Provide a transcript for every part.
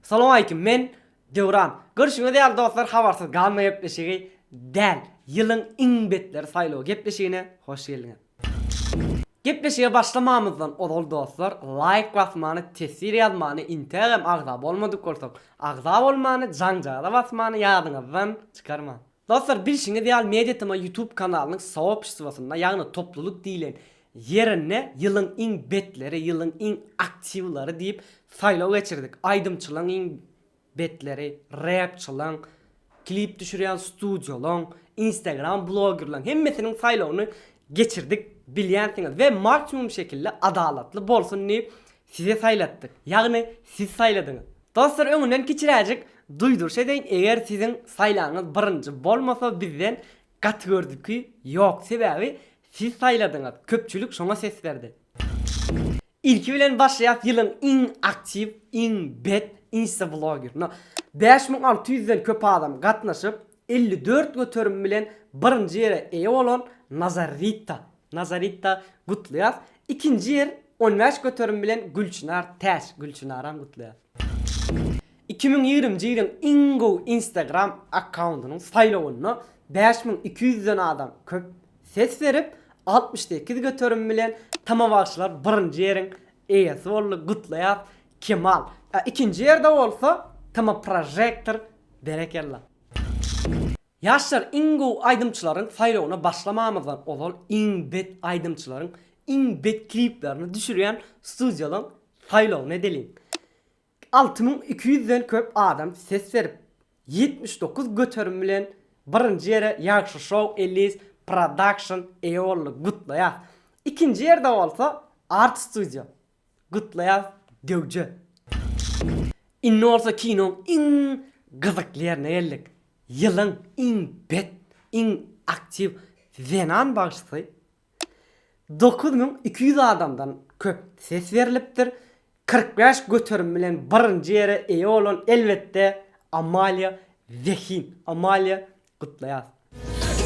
Salowmaleýkim men Döwran. Görşüňiz ýaly dostlar habarsyz galma gepleşigi däl. Ýylyň iň betleri saýlawy gepleşigine hoş geldiňiz. Gepleşige başlamamyzdan ozal dostlar laýk basmany teswir ýazmany intägem agza bolmadyk bolsak agza bolmany jaňjagaza basmany ýadyňyzdan çykarmaň. Dostlar bilşiňiz ýaly Media TM YouTube kanalynyň soobşestwosynda ýagny toplulyk diýilen ýerinde ýylyň iň betleri ýylyň iň aktiwlary diýip saýlaw geçirdik aýdymçylaň iň betleri repçilaň klip düşürýän studiýalaň instagram blogerlaň hemmesiniň saýlawyny geçirdik bilýänsiňiz we maksimum şekilde adalatly bolsun diýip size saýlatdyk ýagny siz saýladyňyz. Dostlar öňünden kiçiräjik duýduryş edeýin eger siziň saýlanyňyz birinji bolmasa bizden gaty gördüki ýok sebäbi siz saýladyňyz köpçülik şoňa ses berdi. Ilki bilen başlaýas ýylyň iň aktiw iň bet insta blogerine 5600 den köp adam gatnaşyp 54 göterim bilen birinji ýere eýe bolan Nazarita Nazarita gutlaýas ikinji ýer 15 göterim bilen Gülçynar Täç Gülçynaram gutlaýas. 2020-nji ýylyň iň gowy Instagram akkaundynyň saýlawynda 5200 den adam köp ses berip, 68 göterim bilen Tama bagşylar birinji ýeriň eýesi boldy. Gutlaýas Kemal. A ikinji ýerde bolsa Tama Projektor berekella. Ýaşlar iň gowy aýdymçylaryň saýlawyna başlamamyzdan ozal iň bet aýdymçylaryň iň bet kliplerini düşürýän studiýalaryň saýlawyny edeliň. 6200 den köp adam ses berip, 79 göterim bilen birinji ýere Ýagşy Show Elise Production eýe boldy. Gutlaýas. Ikinji ýerde bolsa Art Studio. Gutlaýas Döwje. Indi bolsa kinoň iň gyzykly ýerine geldik. Ýylyň iň bet, iň aktiw zenan bagşysy 9200 adamdan köp ses berlipdir. 45 göterim bilen birinji ýere eýe bolan elbetde Amalia Zehin. Amalia gutlaýas.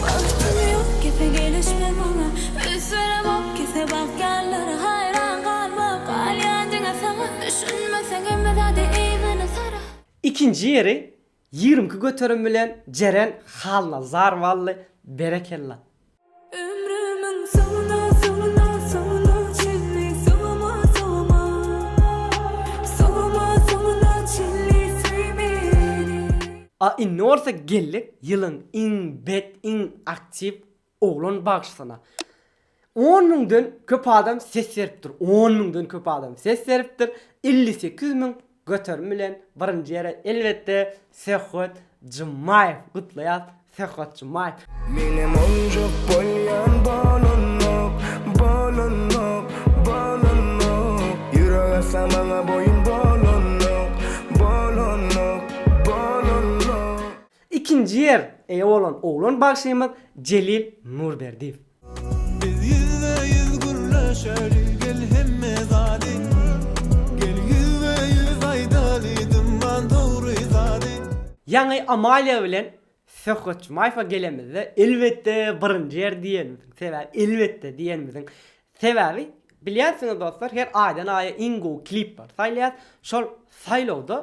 Wagtym ýok gepe gelişme maňa Üns beremok kese bakýanlara Haýran galma galýan diňe saňa Düşünmeseň hemme zady yzyna sara Ikinji ýeri 22 göterim bilen Jeren Halnazarowa aldy. Berekella. Ömrümiň soňuna soňuna soňuna çenli sowama sowama Sowama soňuna çenli söý meni A indi bolsa geldik ýylyň iň bet, iň aktiw oglan bagşysyna. 10 müňden köp adam ses beripdir. 10 müňden köp adam ses beripdir. 58 müň göterim bilen birinji ýere elbetde Söhbet Jumaýew gutlaýas Söhbet Jumaýew. Menem oňjak bolýan bolanok, bolanok, bolanok Ýürek assa maňa boýun bolanok, bolanok, bolanok Ikinji ýer eýe bolan oglan bagşymyz Jelil Nurberdiýew. Biz ýüzbe ýüz gürleşeli gel hemme zady Gel ýüzbe ýüz aýdaly dymman dogry zady Ýaňy Amalia bilen Söhbet Jumaýewa gelemizde elbetde birinji ýer diýenimiziň sebäbi elbetde diýenimiziň sebäbi bilýänsiňiz dostlar her aýdan aýa iň gowy klipler saýlaýas. Şol saýlawda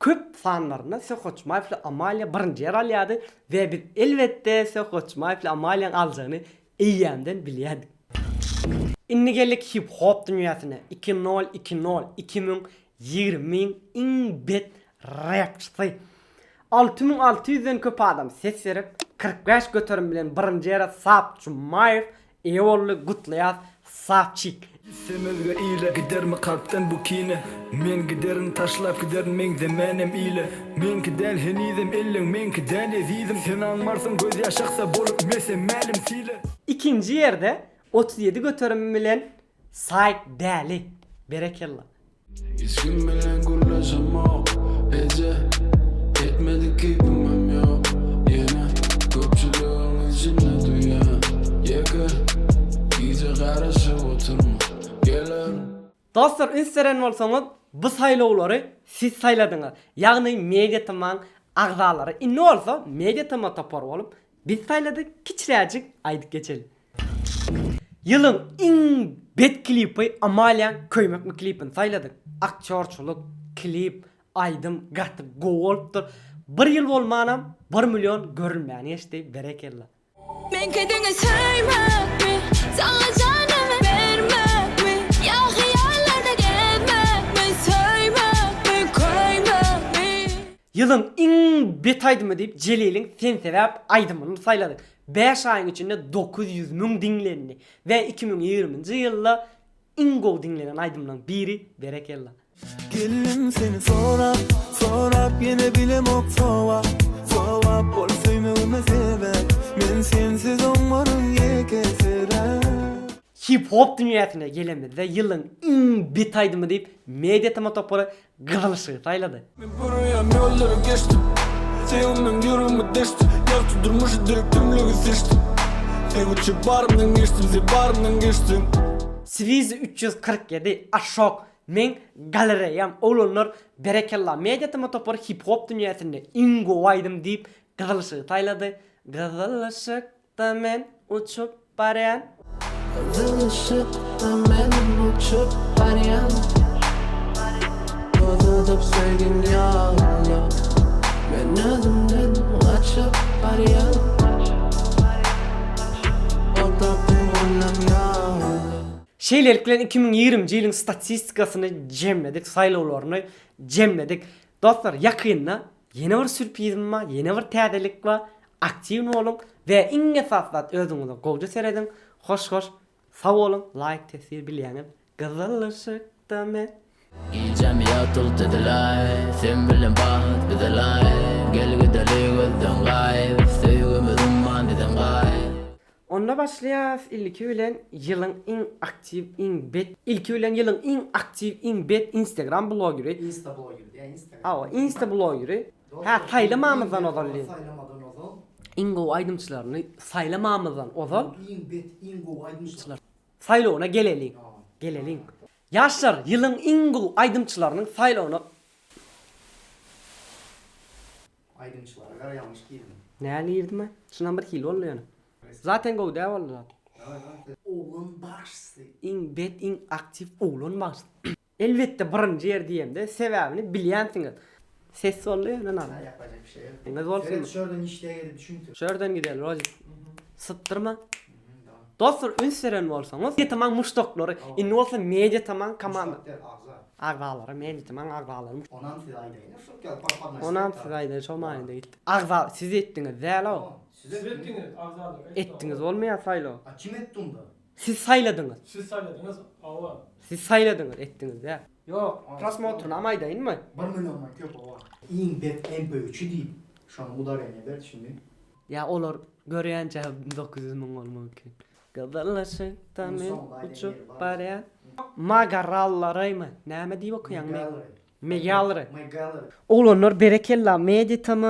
köp sanlarynda Söhbet Jumaýew bilen Amalia birinji ýer alýardy we biz elbetde Söhbet Jumaýew bilen Amaliýanyň aljagyny eýýämden bilýärdik. Indi geldik hip hop dünýäsine. 2020 2020-iň iň bet rapçysy. 6600-den köp adam ses berip, 45 göterim bilen birinji ýere Sap Jumaýew eýe boldy. Gutlaýas Sapçik. Gitsem özge ile gidermi kalpdan bu kine Men giderin taşlap giderin meňzemänem ile Meňki däl henizem elleň meňki däl ezizim Sen aňmarsyň göz ýaş aksa bolup mesem mälim sile Ikinji ýerde 37 göterim bilen Saýt Däli. Berekella. Hiç kim bilen gürleşemok eje Etmedik keýpimem ýok ýene Köpçüligiň içinde duýýan ýeke Gije garaşyp oturma geler Dostlar üns beren bolsaňyz bu saýlawlary siz saýladyňyz. Ýagny Media TM-iň agzalary. Indi bolsa Media TM topary bolup biz saýladyk kiçiräjik aýdyp geçeli. Ýylyň iň bet klipi Amaliaň Köýmekmi klipini saýladyk. Aktýorçylyk, klip, Aýdym gaty gowy bolupdyr. Bir ýyl bolmanam bir million görülmäni geçdi berekella. Meňki diňe söýmekmi, saňa janymy bermekmi, ýa hyýallarda gezmekmi, söýmekmi, köýmekmi. Ýylyň iň bet aýdymy diýip Jeliliň Sen sebäp aýdymyny saýladyk. Bäş aýyň içinde 900 müň diňlendi we 2020-nji ýylda iň gowy diňlenen aýdymlaryň biri berekella. Geldim seni sorap, sorap ýene bilemok sowap, sowap bol söýmegime sebäp, men sensiz oňmaryn ýekesiräp. Hip hop dünýäsine gelemizde ýylyň iň bet aýdymy diýip Media TM topary Gyzyl yşygy saýlady. Men pürýän ýollary geçdim Söýgüm meň ýüregimi deşdi Ýagty durmuşy derek tümlügi seçdim Seň üçin barymdan geçdim Sen barymdan geçdiň. Swizi 347 Aşok Meň galereýam oglanlar berekella media tm topary hip hop dünýäsinde iň gowy aýdym diýip gyzyl yşygy saýlady gyzyl yşykda men uçup barýan. Gyzyl yşykda men uçup barýan Uzadyp söýgiň ýoluna Men özümden gaçyp barýan Otapdym gollam ýoluna. Şeýlelik bilen 2020-nji ýylyň statistikasyny jemledik, saýlawlaryny jemledik. Dostlar, ýakynda ýene bir sýurprizim bar, ýene bir täzelik bar. Aktiwny boluň we iň esasy zat özüňize gowja serediň. Hoş hoş, sag boluň, laýk teswir bilýäňiz. Gyzyl yşykda men. Gijämi ýagtyltdy dilaý, Sen bilen bagt bize laý, Gel gideli gözden gaýyp, Söýgimiz umman bizem gaýyp. Onda başlaýas ilki bilen ýylyň iň aktiw iň bet ilki bilen ýylyň iň aktiw iň bet instagram blogeri Insta blogeri diýä instagram. Hawa insta blogeri hä saýlamamyzdan ozal diýen. Saýlamadan ozal. Iň gowy aýdymçylaryny saýlamamyzdan ozal. Iň bet iň gowy aýdymçylar. Saýlawyna geleliň. Geleliň. Ýaşlar ýylyň iň gowy aýdymçylarynyň saýlawyna. Aýdymçylara gara ýalňyş girdim. Näli girdim-aý? Şundan bir hili boldy ýöne. Zaten gowy däl boldy zat. Oglan bagşysy. Iň bet iň aktiw oglan bagşysy. Elbetde birinji ýer diýemde sebäbini bilýänsiňiz. Ses boldy ýöne nala. Ýapajak bir şey ýok. Deňiz bolsun. Seret şörden işleýä gelip düşünse. Şörden gideli Rozik. Sypdyrma. Dostlar üns beren bolsaňyz Mediatamaň muşdaklary indi bolsa Mediatamaň komanda. Muşdak däl agza. Agzalary Mediatamaň agzalary. Onam siz aýdaýyn şol ýaly parpadnaý. Onam siz aýdaýyn şo manyda gitdi. Agza siz etdiňiz däl-ow. Siz etdiňiz agzalar. Etdiňiz bolmaýar saýlaw. A kim etdi onda? Siz saýladyňyz. Siz saýladyňyz hawa. Siz saýladyňyz etdiňiz däl. Ýok prosmotrynam aýdaýynmy? Bir milliondan köp owa. Iň bet MP üçi diýip şony udareniýe berdi şindi. Ýa olar görýänçä 900 müň bolmagy mümkin. Gyzylaşykda men uçup barýan. Magarallaraymy? Näme diýip okaýaň? Megalry. Megalry. Megalry. Oglanlar berekella Media TM.